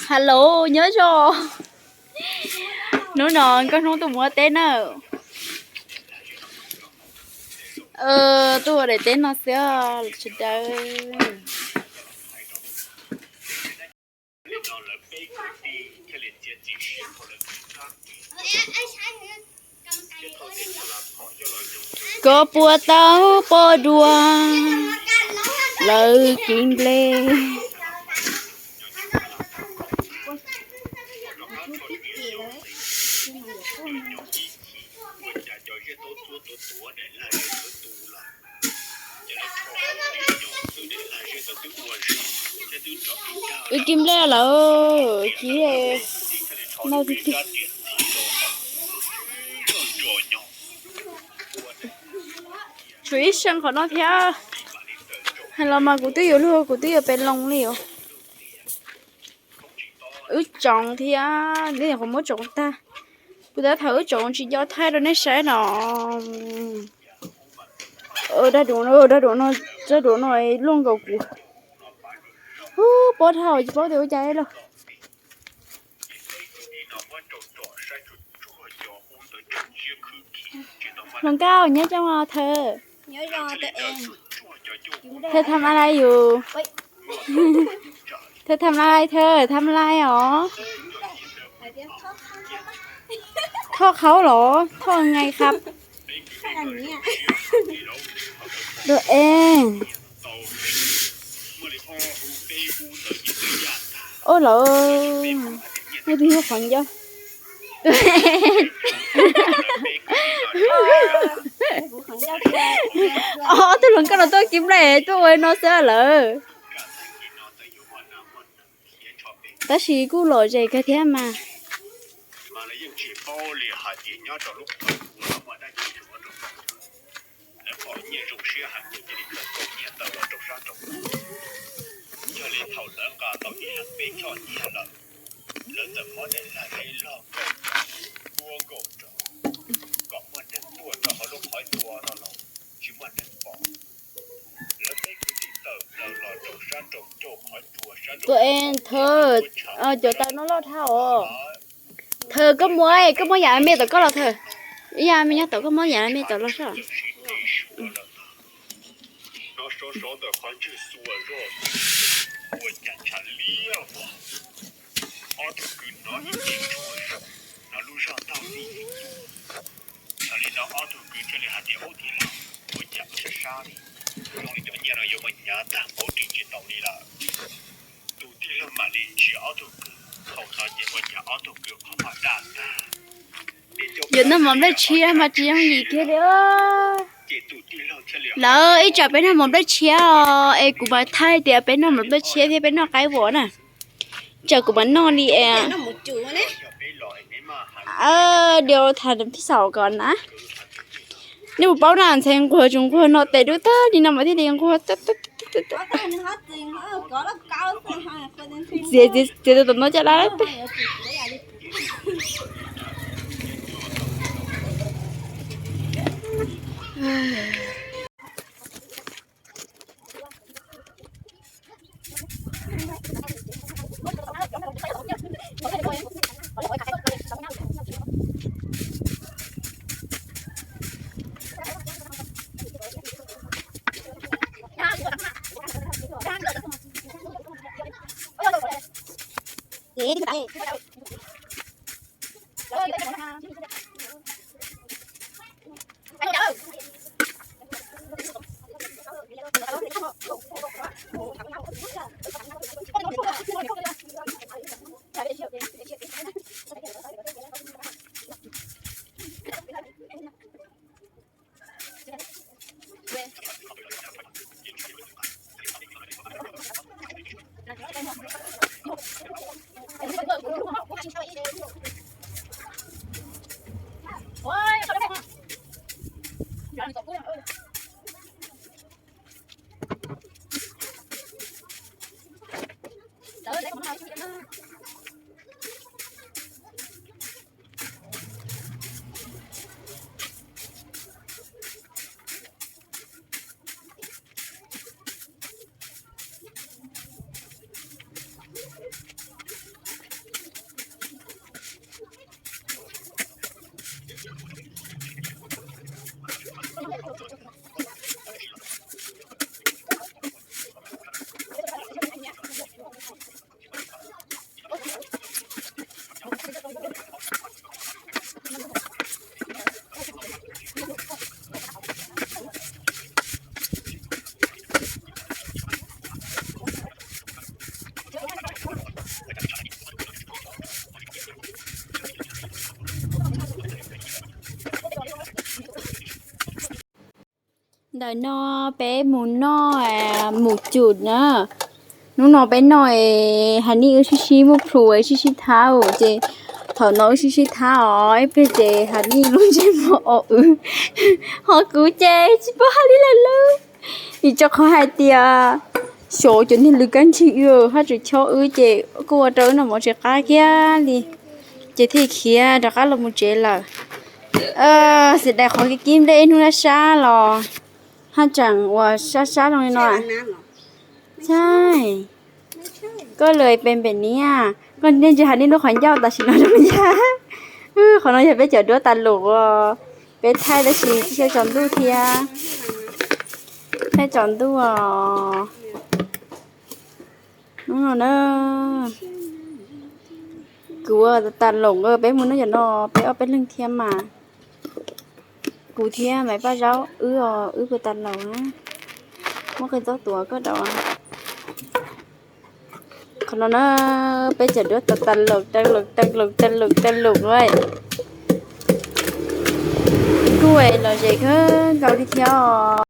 Hello, nyob zoo. Hnub no nkauj hnub tuaj mus ua teb na. Tuaj ua daim teb no xwb sawv daws. Koj puas tau pom dua lawv kib nplej? Wb kib nplej lawm, kib no tiag tiag. Tshuav ib seem qhov no thiab. Hais los mas kuv twb yuav luag, kuv twb yuav pes loo li os. Wb tsoov thiab, neb nyuam qhuav muab tsoov tag. Kuv tab thaum wb tsoov tsis nco thaij rau nej saib no. Dab duav, dab duav no, dab duav no luaj nkaus kuv. Ub, pob dhau tsis paub tias ua cas los. Hluas nkauj, nyob zoo os thawj. Thawj tham alai yus? Thawj tham alai, thawj tham alai os? Thoj qhaub los thoj nqai qhab? Dua es. Ua lawm, nej twb yog qhov ncauj. Ob tug hluas nkauj no tuaj kib nplej tuaj ua no xwb lawm. Tab sis kuj lom zem kawg thiab mas. Tus es thawj, cov taws no loj dhau os. Thawj, koj muab, koj muab yam me tom koj los thawj. Ib yam me nyob tom, koj muab yam me tom los soj. Yuav noj mov nplej tshiab mas tsis yooj yim kiag li. Lawv ib tsam peb noj mov nplej tshiab os, es kuv mam thaij tias peb noj mov nplej tshiab thiab peb noj qaib vom na. Tsam kuv mam noj li es. Điều thà pib xaus kom na. Nej puas paub na, ntxhais nquag tsuas nquag no tes dub tag li no mas thiaj li nquag. Txiav tus tom no coj lawm. Ntawm no peb mus noj mus cum na. Hnub no peb noj, Hav Nij wb sib sib muab plhu, sib sib thab ces thaum no wb sib sib thab os, ib pliag ces Hav Nij lub ntsej muag o wb, ho kuv ces tsis paub hais li lawm lauj. Vim rau qhov hais tias xyov cov niag lwm kab ntsig wb haj tseem chob wb ces kuj ua rau wb noj mov tsis qab kiag li, ces thiaj khiav rov qab los mus tsev lawm. Xav tias qhov kib nplej ib hnub sab sab los haj tseem uas sab sab zoo li no. Saib, koj lawm pem pem niab, koj ntsia Hav Nij lub qhov ncauj tam sim no zoo li cas. Qhov no yog peb cov duab tas lum uas peb thaij tab sis tsis tsaus ntuj thiab, thaij tsaus ntuj os. Hnub no na, kuv tas lum, peb mus noj cov no peb ob peb leeg thiab mas. Kuv thiab Maiv Paj Zaub wb os, wb puas tas lum na. Muab qe txob tuav koj dau. Qhov no na, peb cov duab tas tas lum, tas lum, tas lum, tas lum, tas lum lawm. Kuj lom zem kawg nkaus li thiab os.